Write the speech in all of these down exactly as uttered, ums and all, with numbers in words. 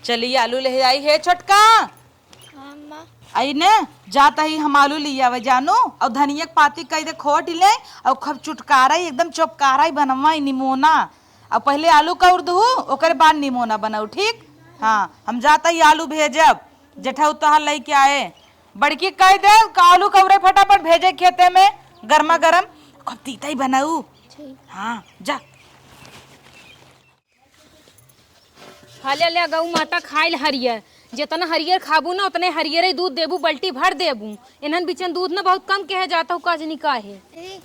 चली आलू ले आई है छोटका। हाँ, अम्मा। आई ने, जात ही हम आलू ले आवे जानू, और धनिया के पाती कई दे खोट ले, और खूब चुटकारा ही, एकदम चोपकारा ही बनवा ही निमोना। और पहले आलू कौर दू, ओकरे बाद निमोना बनाऊ, ठीक? हाँ, हम जात ही आलू भेजब, जेठऊ तोहार लेके आए। बड़की कह दे, का आलू कौरे फटाफट भेजे खेते में, गर्मा गर्म, खूब तीता ही बनाऊ। ठीक। हाँ, जा। हाले ले गऊ माता खाइल हरियर, जितना हरियर खाबू ना उतने हरियर ही दूध देबू, बल्टी भर देबू। इन्हन बिचन दूध ना बहुत कम कहे जाता हूँ, का जनी काहे। दीदी,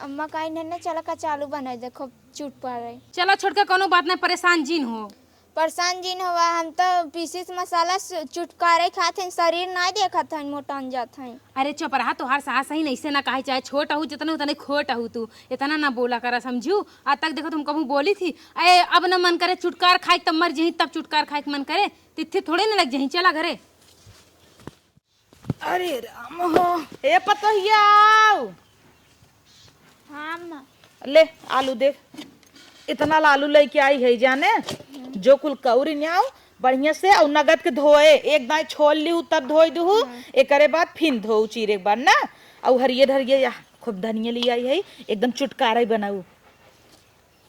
अम्मा का इन्हन ना चला कचालू बनाई दे, खूब चुटकारा ही। चला छोटका, कोनो बात नहीं, परेशान जिन हो। परेशान जिन होवा, हम तो पीसीस मसाला स-, चुटकारा ही खात हन, शरीर नाय देखत हन, मोटान जात हन। अरे चुप रहा, तोहार सास ही नहीं से ना कहे, चाहे छोट अहू जितने उतने खोट अहू तू, इतना ना बोला करा समझू। आज तक देखो तुम कहूँ बोली थी, ए अब न मन करे चुटकार खाए तब मर जही, तब चुटकार खाए के मन करे, तिथे थोड़े न लग जही, चला घरे। अरे राम हो, ए पतोहिया आओ। हाँ अम्मा। ले आलू देख, इतना ला आलू लेके आई है जाने, जो कुल कौरी न्याओ बढ़िया से और नगद के धोए, एक दाई छोल लिहू तब धोई दुहू, एकरे बाद फिन धोऊ चीरे एक बार ना। और हरियर हरियर या खूब धनिया ले आई है, एकदम चुटकारा ही बनाऊ।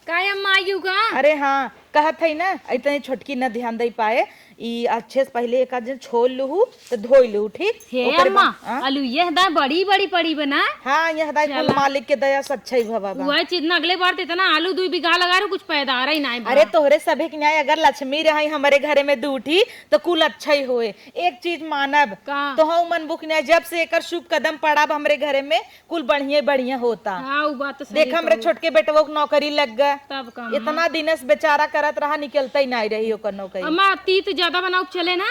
काय अम्मा आयु का? अरे हाँ, कहत है ना, इतने छोटकी न ध्यान दे पाए, ई अच्छे से पहले एक आध जन छोल लुहू, तो धोई लुहू, ठीक? हे ओकरे अम्मा, बाद, हाँ? आलू ये दाय बड़ी बड़ी पड़ी बना। हाँ, यह दाय कुल चला। मालिक के दया से अच्छा ही भवा बा। वह चीज ना, अगले बार तो इतना आलू दुई बीघा लगा रहे, कुछ पैदावार ही ना बा। अरे तोहरे सभे के न्याय, अगर लक्ष्मी रही हमारे घरे में दूठी, तो कुल अच्छा ही होए। एक चीज मानब, का? तोहऊ मन बुक न्याय, जब से एकर शुभ कदम पड़ा बा हमरे घरे में, कुल बढ़िया बढ़िया होता। हाँ, उ बात तो सही देख, हमरे कहू। छोटके बेटवो के नौकरी लग गए। तब का, अम्मा? इतना दिन से बेचारा करत रहा, निकलते ही नहीं रही ओकर नौकरी। अम्मा, तीत ज्यादा बनाऊ चले ना?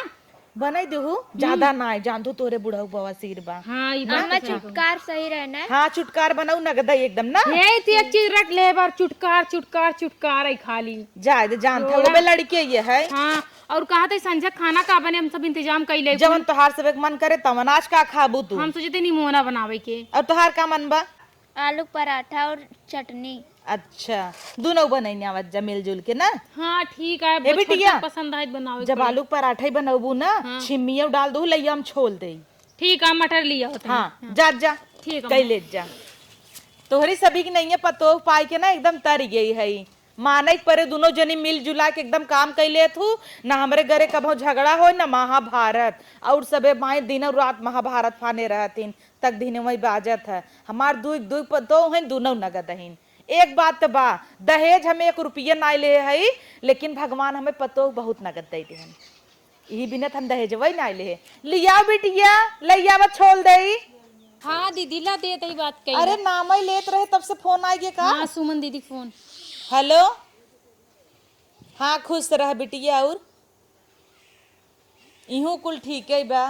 बनाई देहू, ज्यादा हम्म। ना, जान दू तोरे बुढ़ऊ बवासीर बा। हाँ, ई बात अम्मा, तो सही कहू। चुटकार सही रहे ना? हाँ, चुटकार बनाऊ नगद एकदम ना। हे, ती एक चीज रख ले, बार चुटकार, चुटकार, चुटकार है खाली। जाए दे, जान था, थोड़ा। वो बे लड़के ये है। हाँ, और कहा थे संझा खाना का बने, हम सब इंतजाम कर ले। जवन तोहार सबे के मन करे तवन। आज का खाबू तू? हम सोचे थे निमोना बनावे के। और तोहार का मन बा? आलू पराठा और चटनी। अच्छा, दोनों बनैने आवत जा मिलजुल के ना। हाँ, ठीक है, ए बिटिया, छोटका पसंद आए बनावे जब के। आलू पराठा ही बनौबू ना, हाँ। छिम्मियो डाल दू, लइया हम छोल दे। ठीक है, मटर लिया होता है। हाँ, हाँ। जा, जा। ठीक है, कई माँ। ले जा। तोहरी सभी की नहीं है पतोह पाई के ना एकदम तर गई है। माने के परे दुनो जनी मिलजुला के एकदम काम कइ लेत हू। ना हमरे घरे कभो झगड़ा होय, ना महाभारत। और सबे माई दिनों रात महाभारत फाने रहतिन, तक दिनवई बाजत है। हमार दुई, दुई पतोह हैं, दुनो नगद हइन। एक बात त बा, दहेज हमें एक रुपया नाय लेहे हई, लेकिन भगवान हमें पतोह बहुत नगद दे देहन। इही बिनत हम दहेजवई नाय लेहे। लियाओ बिटिया, लइयावा छोल देई। हाँ दीदी, ला देत ही बात कही। अरे नामई लेत रहे तब से फोन आइ गे का? हाँ, सुमन दीदी फोन। हेलो, हाँ खुश रह बिटिया। और इहूँ कुल ठीके बा।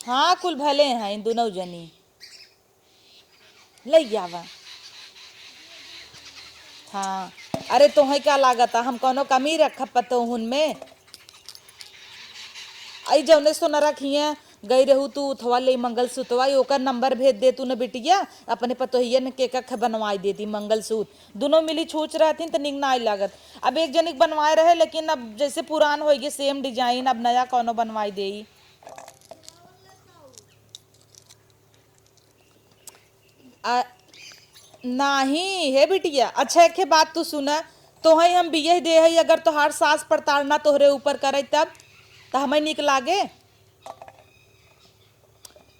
हाँ कुल भले हैं दुनों जनी। लइ आवा। हाँ, अरे तोहई का लागता हम कौनो कमी रखब पतोहुन में? आई जौने सोनरा खिया गई रहू तू उथवा ले मंगलसूतवा, ई ओकर नंबर भेज दे तू न बिटिया, अपने पतोहियन के कख बनवाई देती मंगलसूत्र। दुनो मिली छूछ रहथिन त निक नाई लागत। अब एक जनिक बनवाए रहे, लेकिन अब जैसे पुरान होइ गए same design, अब नया कौनो बनवाई देई। आ, नाही, हे बिटिया, अच्छा, एक बात तू सुना, तोहई हम बियह दे हई, अगर तोहार सास प्रताड़ना तोहरे ऊपर करे तब, त हमें निक लागे?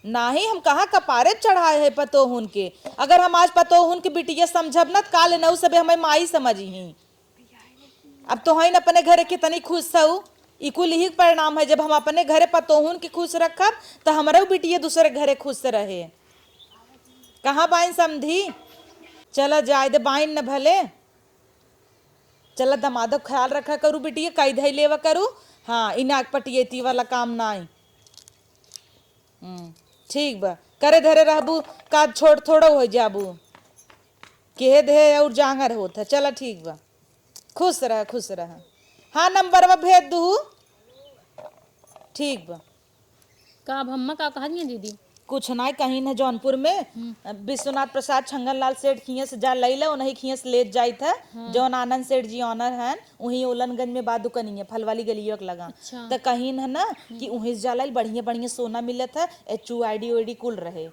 नाही, हम कहाँ कपारे चढ़ाए है पतोहुन के? अगर हम आज पतोहुन के बिटिया समझब न, त काल नऊ सबे हमें माई समझी। अब तोहइन अपने घरे कितनी खुश हऊ, ई कुल इही के परिणाम है। जब हम अपने घरे पतोहुन के खुश रखब, त हमरऊ बिटिया दूसरे घरे खुश रहे। कहाँ बाइन समधी? चला जाए दे बाइन न भले। चला दमादो ख्याल रखा करू बिटिया, कई धई लेवा करू। हाँ, ई नाक पटियती वाला काम नाई। हम्म, ठीक बा। करे धरे रहबू, का छोट थोड़ो हो जाबू। केहे देहे और जांगर होत है। चला ठीक बा। खुश रह, खुश रह। हाँ, नंबरवा भेज दू। ठीक बा। का अब हम्मा का कहत हैं दीदी? कुछ नाय, कहिन है जौनपुर में, हम्म। विश्वनाथ प्रसाद छंगनलाल सेठ खियाँ से जा लई ला, उन्हीं खियाँ से लेत जाइत है, हाँ। जौन आनंद सेठ जी owner हैं, उहीं उलनगंज में बा दुकनिया, फल वाली गलिया के लगा। अच्छा। त कहिन है ना कि हम्म। उहीं से जा लई, बढ़िया बढ़िया सोना मिलत है, एचयू आईडी ओईडी कुल रहे।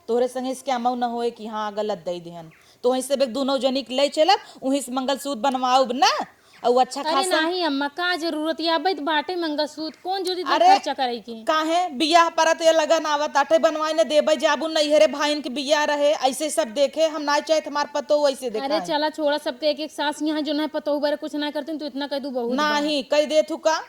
तोहरे संगे scam न होए कि हाँ, गलत दई देहन। तो वहीं से बेक दोनों जनी के ले चलब, उहीं से मंगलसूत्र बनवाउब ना, अउ अच्छा अरे खासा। नाही अम्मा, का जरूरत है? अबे त बाटे मंगलसूत्र, कौन जरूरी बा अरे, खर्चा करे के? काहे? बियाह परत या लगन आवत आटे, बनवाए न देबे जाबू, नैहरे भाईन के बियाह रहे, ऐसे सब देखे, हम ना चाहत हमार पतोह ऐसे अरे देखाए। चला छोड़ा, सबके एक एक सास यहाँ जो ना पतोह बारे कुछ ना करते, तू इतना कह दू बहुत बा। नाही, कह दे तू का?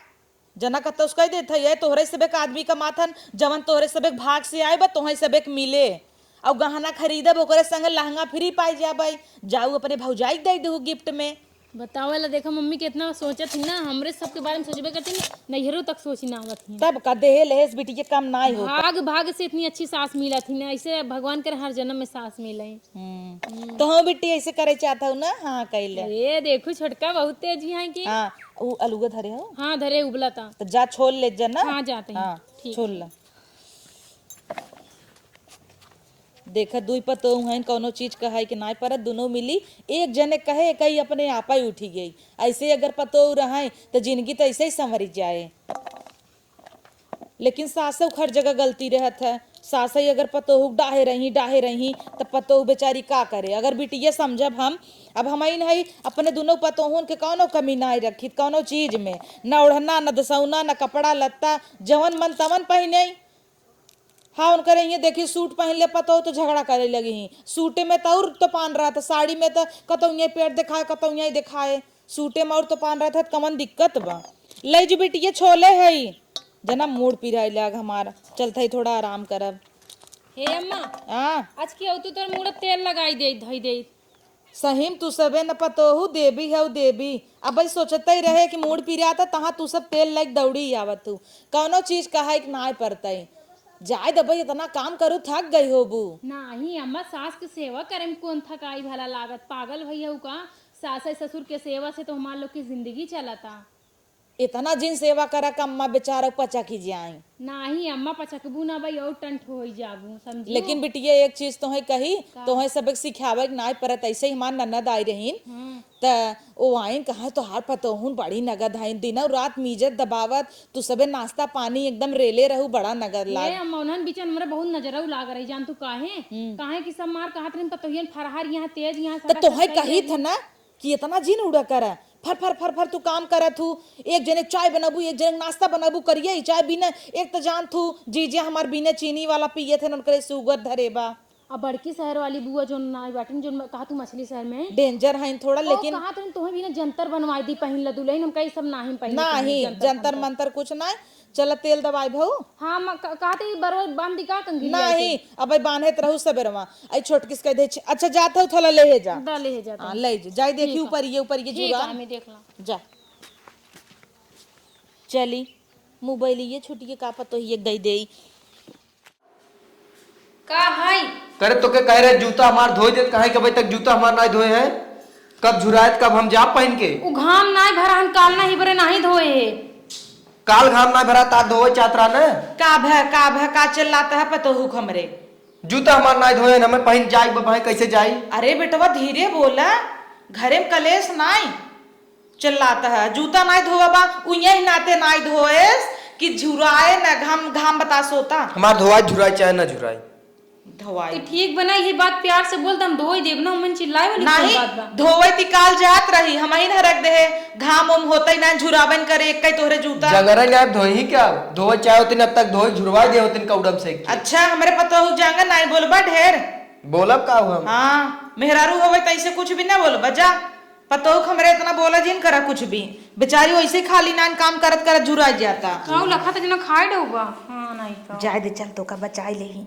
जना कत्ता उसका ही देत है, ये तोहरे सबेक आदमी कमाथन, जवन तोहरे सबेक भाग से आए बा, तोहरे सबेक मिले। अउ गहना खरीदब, ओकरे संगे लहंगा free पाई जाबे। जाऊ अपने भौजाई के दे देहू gift में। बतावे ला, देखा मम्मी कितना सोचत ही ना, हमरे सबके बारे में सोचबे करती ना, नैहरों तक सोची ना आवत ही। तब का देहे लेहेस बिटिया कम नाई होत। भाग, भाग से इतनी अच्छी सास मिलत ही ना, ऐसे भगवान करे हर जन्म में सास मिले। हम्म। हम्म। तो हम बिट्टी ऐसे करे चाहत हूँ ना, हाँ, कैले। ए, देखू, छोटका बहुत तेज ही है कि। हाँ, उ अलुआ धरे हो? हाँ, धरे उबला ता। तो जा छोल ले जा ना। हाँ, जाते हैं। हाँ, ठीक। छोल ला। देखा, दुई पतोह हैं, कौनो चीज कहाई के नाय परत, दुनो मिली, एक जने कहे, कही अपने आपा ही उठी गई। ऐसे अगर पतोह रहे, तो जिंदगी तो ऐसे ही संवरी जाए। लेकिन सासौ हर जगह गलती रहत है। सासै अगर पतोहू डाहे रही, डाहे रही, त पतोहू बेचारी का करे? अगर बिटिया समझब हम, अब हमइन हई, अपने दुनो पतोहुन के कौनो कमी नाई रखी, कौनो चीज में, न ओढ़ना, न दसौना, न कपड़ा लत्ता, जवन मन तवन पहिने। हाँ, उनकर इहे देखी, सूट पहिन ले पतोहू तो झगड़ा करे लगी ही। सूटे में तो और तो पान रहत है, साड़ी में तो कतौ इहे पेट देखाए, कतौ इहे देखाए। सूटे में और तो पान रहत है, कवन दिक्कत बा? ले जो बिटिया, छोले हई। जना मूड़ पिराए लाग हमार, चलत हई थोड़ा आराम करब। हे अम्मा, हाँ। आज की तू तोर मूड़ तेल लगाई दे, धई दे। सही में तू सबे न पतोहू देवी हऊ देवी। अबही सोचते ही रहे कि मूड़ पिरात है, तहाँ तू सब तेल लाइक दौड़ी आवत हू। कौनो चीज कहाई के नाय परतई। जाए दे भाई, इतना काम करू थक गई होबू। नाही अम्मा, सास के सेवा करे में कौन थकाई भला लागत? पागल भई हऊ का? सास ससुर के सेवा से तो हमार लोग की जिंदगी चलता। इतना जिन सेवा करा का अम्मा बेचारा पचक ही जाए। नाही अम्मा, पचकबू ना भाई, और टंट होई जाबू, समझू? लेकिन बिटिया, एक चीज तोहे कही, का? तोहे सबक सिखावे के नाय परत। ऐसे ही हमार ननद आई रहीन, हम्म। त ओ आइन कहा, "तोहार पतोहुन बड़ी नगद हईन, दिनौ रात मीजत दबावत, तू सबे नाश्ता पानी एकदम रेले रहू, बड़ा नगद लाग।" ए अम्मा, उन्हन बीचन हमरा बहुत नजरऊ लाग रही, जान तू काहे? हम्म। काहे कि सब मार कहत रहीन, "पतोहियन फरहर यहाँ तेज, यहाँ त सारा तोहे कही थे ना, कि इतना जिन उड़ा कर, फर, फर, फर, फर तू काम करत हू, एक जने चाय बनाबू, एक जने नाश्ता बनाबू, करिए ही चाय बिना, एक त जान थू, जीजे हमार बिना चीनी वाला पिए थे, उनकरे sugar धरे बा। अब बड़की शहर वाली बुआ जोन नाई बाटिन, जोन कहा तू मछली शहर में। Danger हईन थोड़ा, ओ, लेकिन कहा तुम, तुम्हें बिना जंतर बनवाई दी, पहिन ल दुल्हन, हम कही सब नाही पहिन, नाही, जंतर जंतर मंतर। मंतर कुछ नाही। चला तेल दवाई भऊ। हाँ, म-, क-, कहते ही बरवा बांध दी का कंघी लिया के? नहीं, अबे बांधे त रहू सबेरवा। आई छोटकिस कह दे छ-, अच्छा जात हऊ, थोड़ा लेहे जा। दा लेहे जा हाँ, तुम। ले जा। जाई देखी ठीक है। ऊपर ये, ऊपर ये ठीक है, जुगाड़। हमें देख ला। जा। चली, मोबाइल ये छुट्टी के का पतो ही एक दई देई। का हई? करे तोके कह रहे जूता हमार धोए देत, काहे के अबे तक जूता हमार नाई धोए हैं? कब झुरायत, कब हम जाब पहिन के? उ घाम नाई भरा हन, काल ना ही बरे नाही धोए हे। काल घाम नाई भरा, ता धोए चाहत रहा न। का भ, का भ, का चिल्लात ह पतोहू हमरे? जूता हमार नाई धोए हन, हमें पहिन जाई, ब-, भाई कैसे जाई? अरे बेटवा धीरे बोला, घरे में कलेश नाई। चिल्लात ह, जूता नाई धोवा बा, उइया ही नाते नाई धोएस कि झुराए न घाम, घाम बतास होता। हमार धोवाई झुराई चाहे ना झुराई। धोवाई। तो ठीक बना, ये बात प्यार से बोल, त हम धोई देब ना, मन चिल्लाए वाली कौन नाही, बात बा? धोवे ती काल जात रही, हम ही न रख दे, घाम उम होते ही ना झुरावन करे, एक कई तोहरे जूता। जंगरा नाई धोई ही क्या? धोवे चाहे होती न, अब तक धोई झुरवाई दे होती न कौड़म से। अच्छा, हमरे पतोहू जांगर नाई बोलबा ढेर। बोलब का हम? हाँ, मेहरारू होवे त ऐसे कुछ भी ना बोलबा, जा। पतोहू हमरे इतना बोला जिन करा कुछ भी। बेचारी वैसे ही खाली नान काम करत करत झुरा जाता। खाऊ लखा त जना खाए डूबा। हाँ, नहीं तो। जाए दे, चल तो का बचाई लेही।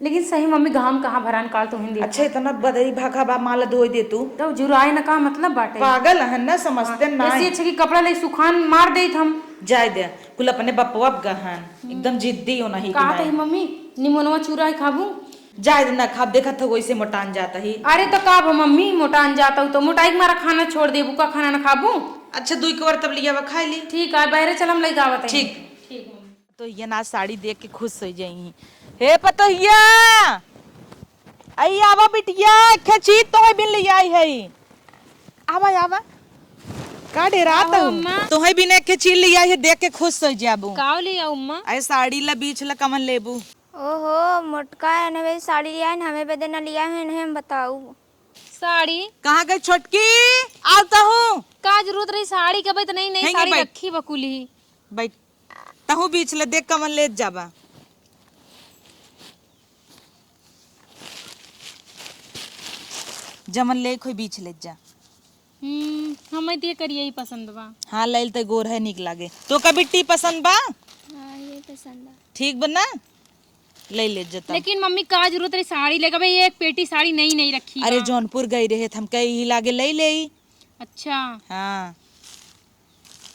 लेकिन सही मम्मी, घाम कहाँ भरान काल तुहिन देखा। अच्छा, इतना बदरी भाखा बा, माला धोई दे तू। तो झुराए न का मतलब बाटे? पागल हन ना, समझते हाँ, ना। ऐसे अच्छा कि कपड़ा ले सुखान मार देत हम। जाए दे, कुल अपने बपवा गहन, हम्म। एकदम जिद्दी हो नहीं कहा कि तो ही नहीं। मम्मी, निमोनवा चूरा है खाबू? जाए दे ना खाब, देखत हो वैसे मोटान जाता ही। अरे तो का भा मम्मी, मोटान जाता हूँ तो मोटाई के मारा खाना छोड़ देबू का, खाना ना खाबू? अच्छा, दुई कवर तब लिया बा, खाई ली। ठीक है, बहरे चल, हम लइके आवत है। ठीक। ठीक मम्मी। तो ये ना साड़ी देख के खुश हो जाई। हे पतोहिया, आई आवा बिटिया, एक ठे चीज तोहे बिन ले आई है। आवा, आवा। का डेरात आवा हूँ? अम्मा। तोहे बिन एक ठे चीज ले आई है, देख के खुश हो जाबू। का ले आऊ अम्मा? अरे साड़ी ला, बीच ला, कवन लेबू? ओहो, मोटका एनहे साड़ी लिया है, हमें बदे न लिया है, इन्हें हम बताऊ। साड़ी? कहाँ गई छोटकी? आव तहूँ। का जरूरत रही साड़ी के? भाई, तो नई नई हेंगे साड़ी बैठ। रखी बकुली। बैठ। तहूँ बीच ले, देख कवन लेत जाबा। जमन ले कोई बीच ले जा। हम्म, हमें तो ये करिया ही पसंद बा। हाँ, लइल ते गोर है, निक लागे। तो का बिट्टी पसंद बा? हाँ, ये पसंद बा। ठीक बा ना? ले ले जता। लेकिन मम्मी, का जरूरत रही साड़ी लेके? भाई, एक पेटी साड़ी नई नई रखी अरे, बा। जौनपुर गई रहे, त हमके यही लागे ले ले। अच्छा। हाँ,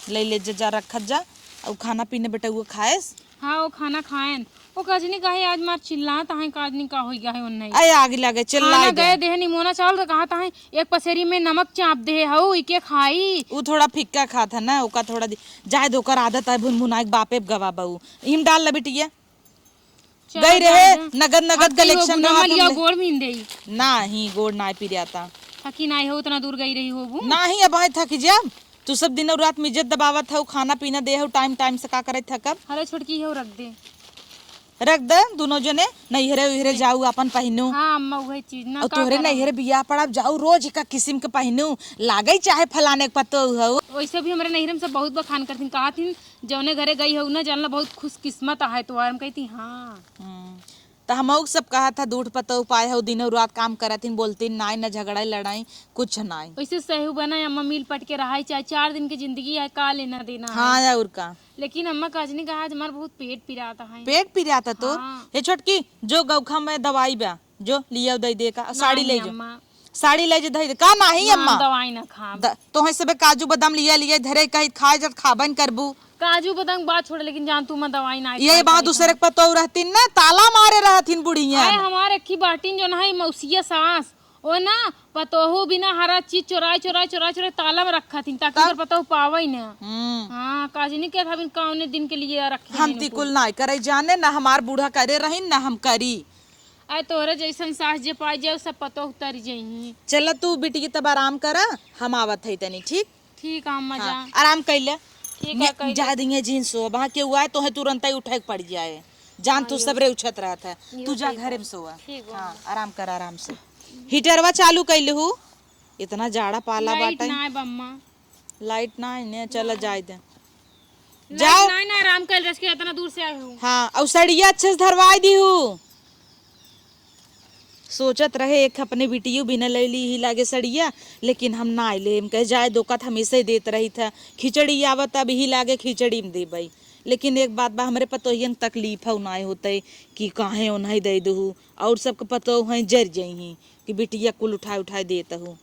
ले ले जा, जा रखत जा। अउ खाना पीना बेटा वो खाएस? हाँ, वो खाना खाएन। वो कजनी काहे आज मार चिल्लात आहे, कजनी का होई गए उन्हें? अरे, आग लागे, चिल्लाए खाना दे। गए देह निमोना चावल तो कहा था, एक पसेरी में नमक चाप दे हऊ, इके खाई। उ थोड़ा फिक्का खात है ना, ओका थोड़ा दे-, जाए दे, ओकर आदत है भुनभुनाए के, बापे गवा बहू। इम डाल ला बिटिया। चलो, गई रहे, जाए दे। नगद, नगद अब तो collection गुना रहा मलिया तुमने। गोड़ भीन देई। नाही, गोड़ नाही पिराता। थकी नाही हो, उतना दूर गई रही होबू। नाही, अब आए थक जा। तू सब दिन और रात में इज्जत दबावत हऊ, खाना पीना दे हऊ time time से, का करे थकब? अरे छोटकी, हो रख दे। रख दे, दोनों जने नैहरे उहरे जाऊ, अपन पहिनू। हाँ अम्मा, वही चीज ना, और का तोहरे करब? नैहरे बियाह पड़ब जाऊ, रोज एका किस्म के पहिनू, लागे चाहे फलाने के पतोह हऊ। वैसे भी हमरे नैहरे में सब बहुत बखान करथिन, कहथिन, "जौने घरे गई हऊ ना, जानला बहुत खुशकिस्मत आहे तोहार।" हम कहती, "हाँ।" हम्म। त हमहू सब कहत ह, दूठ पतोह पाए हऊ, दिनों रात काम करत हिन, बोलती नाई, न झगड़ा लड़ाई, कुछ नाई। वैसे सहू बना अम्मा, मिल पट के रहाई, चाहे चार दिन की जिंदगी है, का लेना देना है। हाँ, और का। लेकिन अम्मा, कजनी कहा आज हमार बहुत पेट पिराता है। पेट पिराता तो? हाँ। हे छोटकी, जो गौखा में दवाई बा, जो लिया दे दे का, साड़ी नाही ले जो। अम्मा। साड़ी ले जो, धई दे का। नाही ना, अम्मा। दवाई ना खाब। द-, तोहे सबे काजू बादाम लिया, लिया धरे कही खाए जब खाबन करबू। काजू बादाम बात छोड़, लेकिन जान तू, मैं दवाई ना ये खाई बात करी दूसरे खाई। के पतोह रहतीन ना, ताला मारे रहतीन बुढ़िया। अरे हमारे की बाटिन जो नहीं मौसिया सास, ओ ना, पतोहू बिना हरा चीज चोराई, चोराई, चोराई, चोराई ताला में रखा थी, ताकि हाँ। ओकर पतोहू पावे ही ना। हम्म। हाँ, काजनी के था बिन कौने दिन के लिए रखे हम हैं ती उनको। कुल नाई करे जाने, ना हमार बूढ़ा करे रही, ना हम करी। अरे तोहरे जैसन सास जे पाई जाए, सब पतोह उतर जइहीं। चला तू बिटिया तब आराम करा, हम आवत है तनी, ठीक? ठीक है अम्मा हाँ, जान। आराम कैले। ठीक है, ने-, कैले। जा दिए जीन सो, वहाँ के हुआ है, तोहे तुरंत ही उठे के पड़ जाए। जान तू हाँ, ये सबरे उछत रहत है। ये तू जा सही घरे में बात। सोआ। ठीक बा। हाँ, आराम कर आराम से। हीटरवा चालू कैले हूँ। इतना जाड़ा पाला लाइट बाटे। ना है बम्मा। लाइट ना है ने, चला ना। जाए दे। लाइट जाओ। ना है ना, आराम कर रस के इतना दूर से आए हूँ। हाँ, और सड़िया अच्छे से धरवाई दी हूँ। सोचत रहे एक अपने बिटियो बिना लैली ही लागे सड़िया, लेकिन हम ना ले, हम कहे जाए दो कत हमेशा ही देत रही था। खिचड़ी आवत अब ही लागे खिचड़ी में देबई। लेकिन एक बात बा, हमरे पतोहियन के तकलीफ है, नाय होते कि काहे ओन्हई दे दहू, और सबके पतोह हैं जर जइहीं कि बिटिया कुल उठाए उठाए देत हूँ।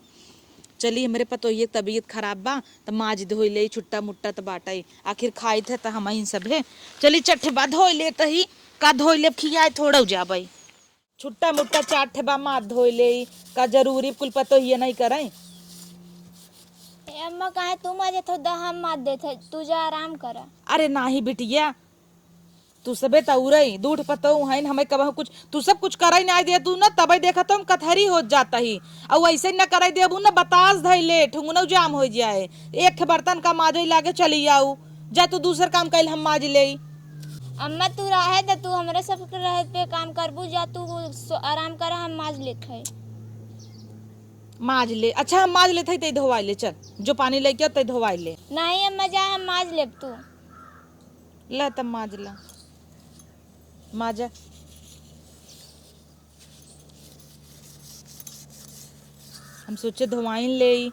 चली, हमरे पतोहिए के तबीयत खराब बा, त माज धोई ले, छुट्टा मुट्टा त बाटे, आखिर खाइत है त हमहिन सभे। चली, चट्ठे बा धोई लेत ही, का धोई लेब, खियाए थोड़ा जाबे। छुट्टा मुट्टा चार ठे बा, माथ धोई ले, का जरूरी कुल पतोहिए नहीं करे? ए अम्मा, काहे तू माजत हो, दा हम माज देत है, तू जा आराम करा। अरे नाही बिटिया, तू सबे त उरई, दूठ पतोह हईन, हमें कबहू कुछ, तू सब कुछ करई नाही दे, तू न तबे देखत हम कथरी होत जात ही, अउ ऐसे न करई देबू न बतास धई ले, ठुंगनऊ जाम हो जाए, एक ठे बर्तन का माजई लागे चली आऊ, जा तू दूसर काम कइल हम माज लेई। अम्मा, तू रहे त तू हमरे सबके रहे पे काम करबू, जा तू सो-, आराम कर, हम माज लेत है। माज ले, अच्छा हम माज लेत है, ते धोवाई ले, चल जो पानी लेके आओ, ते धोवाई ले। नहीं अम्मा, जा हम माज लेब तू। ला तब माज ला, माजा। हम सोचे धोवाइन लेई,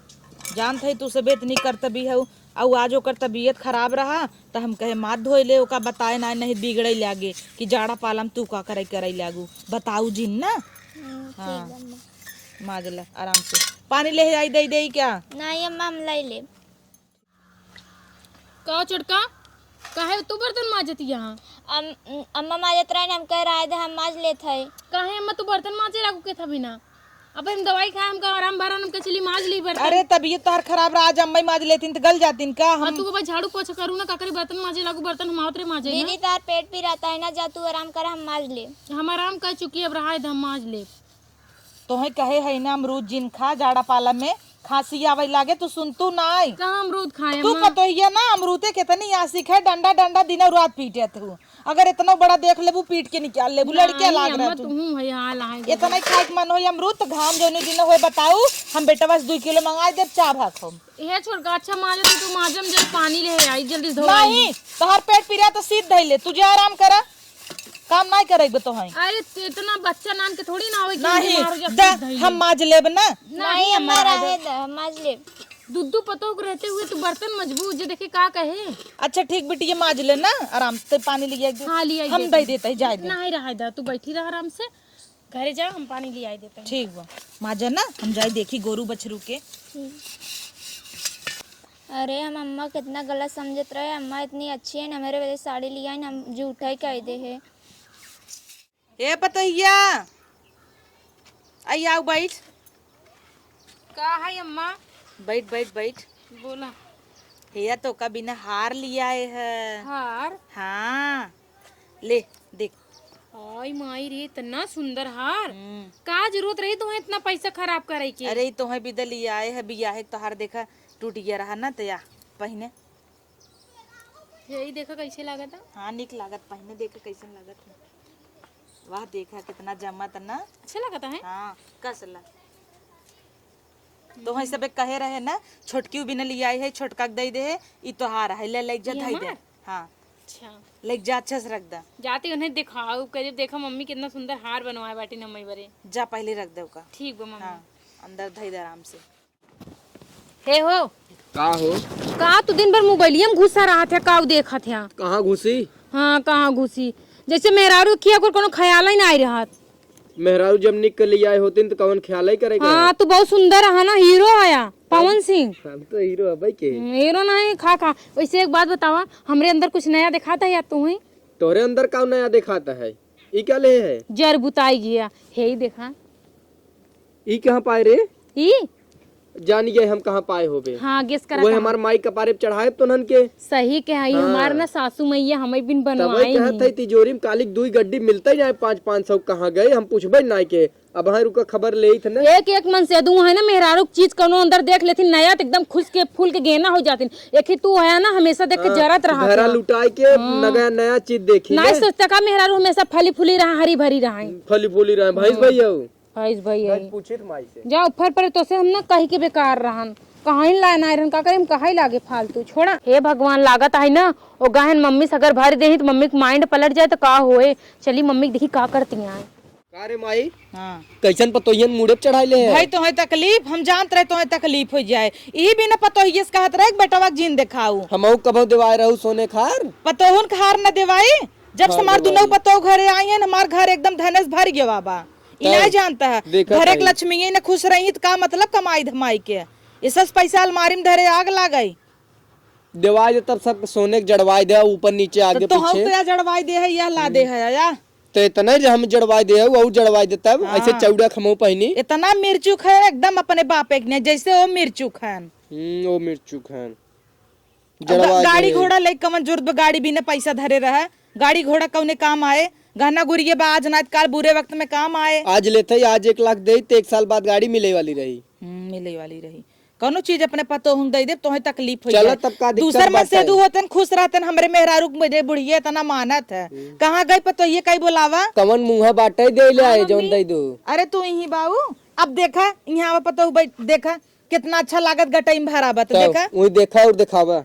जानत है तू सबे इतनी करतबी हऊ, अउ आज ओकर तबीयत खराब रहा, त हम कहे माथ धोए ले, ओका बताए ना, नहीं बिगड़े लागे कि जाड़ा पाला में तू का करे, करे लागू, बताऊ जिन ना। हम्म, ठीक हाँ। बा अम्मा। माज ला आराम से, पानी ले आई दे, दे क्या? नहीं अम्मा, हम लाई ले। का छोटका, काहे तू बर्तन माजत यहाँ? अम-, अम्मा माजत रहे, हम कह रहे थे, हम माज लेत है। काहे अम्मा, तू बर्तन माजे लागू के था बिना? अब हम दवाई खाए, हमका आराम भरा, हमका चली माज ली बर्तन। अरे, तबीयत तोहार खराब रहा, आज अम्मा ही माज लेतीन त गल जातीन का? हाँ, हम तू बाबा झाड़ू पोछा करू ना, का करी, बर्तन माजे लागू, बर्तन हम आवत रहे माजे ना। दीदी, तोहार पेट पिरात है ना, जा तू आराम कर, हम माज ले। हम आराम कर चुकी, अब रहा है, हम माज ले। तोहे कहे है ना, अमरूद जिन खा, जाड़ा पाला में खांसी आवे लागे, तू सुनतू नाई। कहाँ अमरूद खाए तू अम्मा? पतोहिया ना, अमरूदे केतनी आशिक है, डंडा डंडा दिनौ रात पीटे तू। अगर इतना बड़ा देख लेबू, पीट के निकाल लेबू, लड़के नाई लाग रहा अम्मा, तू। तुहूँ है हाल है। इतना ही खाए के मन होई अमरूद, तो घाम जौने दिन होए बताऊ, हम बेटवा से दुई किलो मंगाई देब, चाभ हम। हे छोटका, अच्छा माजे तो तू माजम, जब पानी ले आई, जल्दी धो आई। नहीं, तोहार पेट पिरा तो सीध धइले, तू जा आराम करा। काम नाई करे बे तोहई। अरे, तो इतना बच्चा नान के थोड़ी ना होई कि नहीं, बीमार हो जा, द, खुद धइले। हम माज लेब ना। नहीं, नहीं, अम्मा, हमारा रहे है दे। द, हम माज लेब। दुद्दू पतोह के रहते हुए तू बर्तन मजबूत, जे देखे का कहे। अच्छा, ठीक बिटिया, माज ले ना, आराम से पानी ले आई दे। हाँ, ले आई हम देते दे हैं। देते हैं, जाए दे। नहीं रहा दा, तू बैठी रह आराम से, घरे जा, हम पानी ले आई देते हैं। ठीक बा, माजा ना, हम जाए देखी गोरू बछरू के। अरे, हम अम्मा कितना गलत समझत रहे। अम्मा इतनी अच्छी है, हमारे वजह साड़ी लिया है, हम झूठा ही कह दे है। ए पतोहिया, आई आउ बैठ। का है अम्मा? बैठ, बैठ, बैठ। बोला। हे या तो का बिना हार लिया है। हार? हाँ, ले देख। आई माई रे, इतना सुंदर हार। हम्म। का जरूरत रही तुम्हें इतना पैसा खराब करे के? अरे, ई तोहे बिदा लिया आए है, बियाहे के तोहार देखा टूट गया रहा ना, तो या पहिने। यही देखा कैसे लागत है? हाँ, निक लागत, पहिने देखा कैसन लागत है। वाह, देखा कितना जमत ना। अच्छा लागत है? हाँ, कस ला। तोहे सबे कहे रहे ना, छोटकी बिना लिया आई है, छोटका के दे दे है, ई तोहार है, ले, ले जा, ये धई दे। हमार? हाँ। अच्छा। ले जा, अच्छा से रख दे। जाती उन्हें दिखाऊ, करीब देखा मम्मी कितना सुंदर हार बनवाए बाटी न मई बरे। जा पहले रख दे ओका। ठीक बा मम्मी। हाँ, अंदर धई दे आराम से। हे हो। का हो? का तू दिन भर मोबाइलिया में घुसा रहत है, का देखत है? कहाँ घुसी? हाँ, कहाँ घुसी? जैसे मेहरारू किया को कोनो ख्याल ही ना आई रहत। मेहरारू जब निक के लिए आए होते तो कवन ख्याल ही करे के हाँ, है? तू बहुत सुंदर है ना, हीरो आया, पवन सिंह। हम तो हीरो हबै के। हम्म, हीरो नहीं, खा, खा। वैसे एक बात बतावा, हमरे अंदर कुछ नया दिखाता है या तू ही? तोरे अंदर का नया दिखाता है? ई क्या ले है? जर बुताई गया, हे ही देखा। ई कहाँ पाए रे? ई? जान गए हम कहाँ पाए होबे। हाँ, guess करा वो कहाँ? हमार माई कपारे पे चढ़ाए तो नन के। सही कहा, ई हाँ। हमार ना सासू मैया हमें बिन तबे बनवाई कहत नहीं। है तिजोरी में कालिक दुई गड्डी मिलते जाए पाँच, पाँच सौ कहाँ गए, हम पूछबे नाई के। अब हाँ रुका खबर ले थे ना। एक, एक मन से दू है ना मेहरारू के चीज कोनो अंदर देख लेथिन नया तो एकदम खुश के फूल के गेना हो जातिन। एक ही तू है ना हमेशा देख के हाँ, जरत रहा घरा था। लुटाए के हाँ। नया, नया चीज देखी नाई ले। सोचता का मेहरारू हमेशा फली फूली रहा, हरी भरी रहा है। फली फूली रहा है, भैंस हाँ। भैया हो। भैंस भैया नहीं ही। पूछित माई से। जा ऊपर पर तो से हम ना कही के बेकार रहन। कहाँ ही लाए ना रहन, का करे हम कहाँ ही लागे फालतू, छोड़ा। हे भगवान, लागत है ना, ओ गहन मम्मी से अगर भर देही तो मम्मी के mind पलट जाए तो का होए। चली मम्मी के देखी का करती हैं। का रे माई? हाँ। कैसन पतोहियन मुड़े पे चढ़ाई ले है? भाई, तोहे तकलीफ, हम जानत रहे तोहे तकलीफ हो जाए। यही बिना पतोहिये से कहत रहे कि बेटवा के जीन देखाऊ। हमहू कबहू देवाए रहू सोने खार? पतोहन के हार न देवाई? जब से हाँ, हमार दुनो देवाई। पतोह घरे आई हैं, हमार घर एकदम धनेस भर गवा बा। ई तब ना जानता है, देखा घरे के ताई। लक्ष्मी न खुश रही तो का मतलब कमाई धमाई के? ये सब पैसा अलमारी में धरे आग लागई। देवाई दे तब सब सोने के जड़वाई दे, ऊपर नीचे आगे तो तोहू पीछे। तो या जड़वाई दे है, यह ला दे है या। तो इतना जे हम जड़वाई दे, वो जड़वाई दे तब, हाँ। ऐसे चौड़ा खमऊ पहनी। इतना मिर्चुक है एकदम अपने बापे के नहीं, जैसे वो मिर्चुक है। हम्म, वो मिर्चुक है। अब जड़वाई गा-, गाड़ी दे। घोड़ा ले कमन जरूरत बा, गाड़ी बिना पैसा धरे रहे, गाड़ी घोड़ा कौने काम आए? गहना गुरिये बा आज ना काल बुरे वक्त में काम आए। आज लेते ही आज एक लाख दे, तो एक साल बाद गाड़ी मिले वाली रही। हम्म, मिले वाली रही। कौनो चीज अपने पतोहन दे दे, तोहे तकलीफ हो चला जाए। तब का दिक्कत दूसर मन बाटे? से दू होतन, खुश रहतन, हमरे मेहरारू के मुझे बुढ़िया इतना मानत है। हम्म। कहाँ गई पतोहिए, कई बोलावा? कवन मुँह बाटे दे ले हाँ, आए, जौन मम्मी। दे दो। अरे तू यहीं बाऊ, अब देखा, यहाँ आवा पतोह बैठ, देखा, कितना अच्छा लागत गटई में भरा बा, तो तब देखा। वही देखा और दिखावा।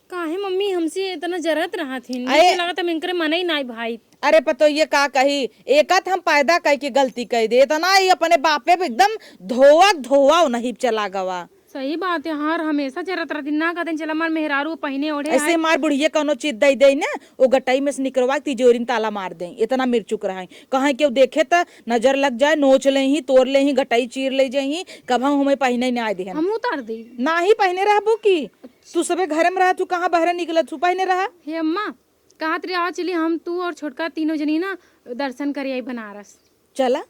काहे मम्मी हमसे इतना जरत रहत हिन? अरे जैसे लागत हम इनकरे मनई नाई भाई। अरे पतोहिए का कही, एका त हम पैदा कई के गलती कई दे, इतना ही अपने बापे पे एकदम धोआ धोआ नहीं चला गवा। सही बात है, हर हमेशा जरत रहती ना, कहते चला हमार मेहरारू पहिने ओढ़े ऐसे आए। हमार बुढ़िया कौनो चीज दे दे ना, वो गटई में से निकलवा के तिजोरी में ताला मार दे, इतना मिर्चुक रहा है। कहाँ केहू देखे त नजर लग जाए, नोच ले ही, तोड़ ले ही, गटई चीर ले जाए ही, कभऊ हमें पहिने ना आए देहन। हम उतार दे। ना ही पहिने रहबू की? तू सबे घरे में रहा, तू कहाँ बहरे निकलत तू पहिने रहा? हे अम्मा, कहत रही, "आओ चली, हम, तू और छोटका तीनों जनी ना दर्शन करे आई बनारस।" चला,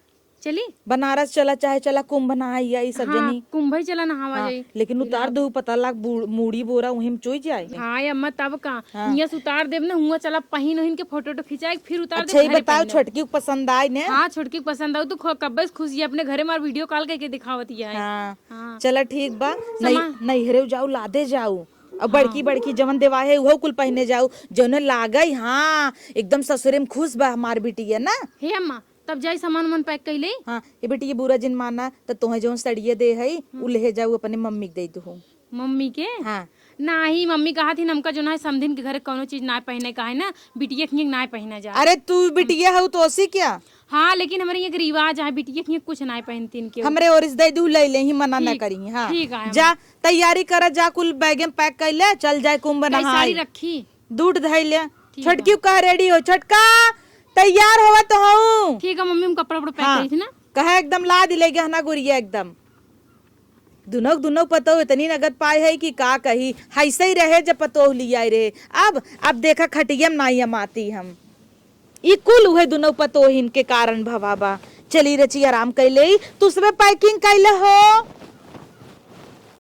चली? बनारस चला, चाहे चला कुंभ नहाई आई सब हाँ, जनी। कुंभ ही चला नहावा हाँ, जाई। लेकिन उतार दू पता लाग बू-, मूड़ी बोरा उही में चोई जाए। हाँ, अम्मा, तब का? हाँ। हियाँ से उतार देब ना, हुआँ चला पहिन ओहिन के फोटो वोटो खिंचाए, फिर उतार अच्छा, देब ये घरे बताओ, पहिन लेब। छोटकी के पसंद आए ने? हाँ, छोटकी के पसंद आए, तू खो-, कब्बे से खुश ही अपने घरे मार वीडियो कॉल करके दिखावत ही है। हाँ। हाँ। चला ठीक बा। नहीं, समा- नैहरे जाऊ, लादे जाऊ। अब बड़की हाँ। बड़की जवन देवा है, उहो कुल पहिने जाऊ, जौने लागई, हाँ, एकदम ससुरे में खुश बा हमार बिटिया ना। हे अम्मा, तब जाई सामान वामान पैक कइले। हाँ, ये बेटी, ये बुरा जिन माना, त तोहे जौन सड़िया दे हई, उ हम्म। लेहे जाऊ, अपने मम्मी के दे दू। मम्मी के? हाँ। नाही, मम्मी कहा थी, हमका जो ना है, समधिन के घरे कौनो चीज ना पहने का है ना, बिटिया के ना पहना जा। अरे, तू बिटिया हऊ, तो ओसी क्या? हाँ, लेकिन हमरे यहाँ के रिवाज है, बिटिया के कुछ ना पहनतीन के। हमरे ओर से दे दू, ले ले ही, मना ना ठीक, करी। हाँ, ठीक है, जा, तैयारी करा, जा, कुल बैगे में पैक कर ले, चल जाए कुंभ कई साड़ी नहाई। रखी? दूध धई ले। ठीक छोटकी बा। कहा रेडी हो, छोटका तैयार होवा तो हूँ। ठीक है मम्मी, हम कपड़ा उपड़ा पैक हाँ। करी थी ना। कहा एकदम लाद ले गहना गुरिया एकदम। दुनो दुनो पतोह इतनी नगद पाए है कि का कही, हैसे ही रहे जब पतोह लियाए रहे। अब, अब देखा खटिया में नाई अमाती हम। ई कुल उहे दुनो पतोहिन के कारण भवा बा। चली रची आराम कैले, तू सबे पैकिंग कैले हो।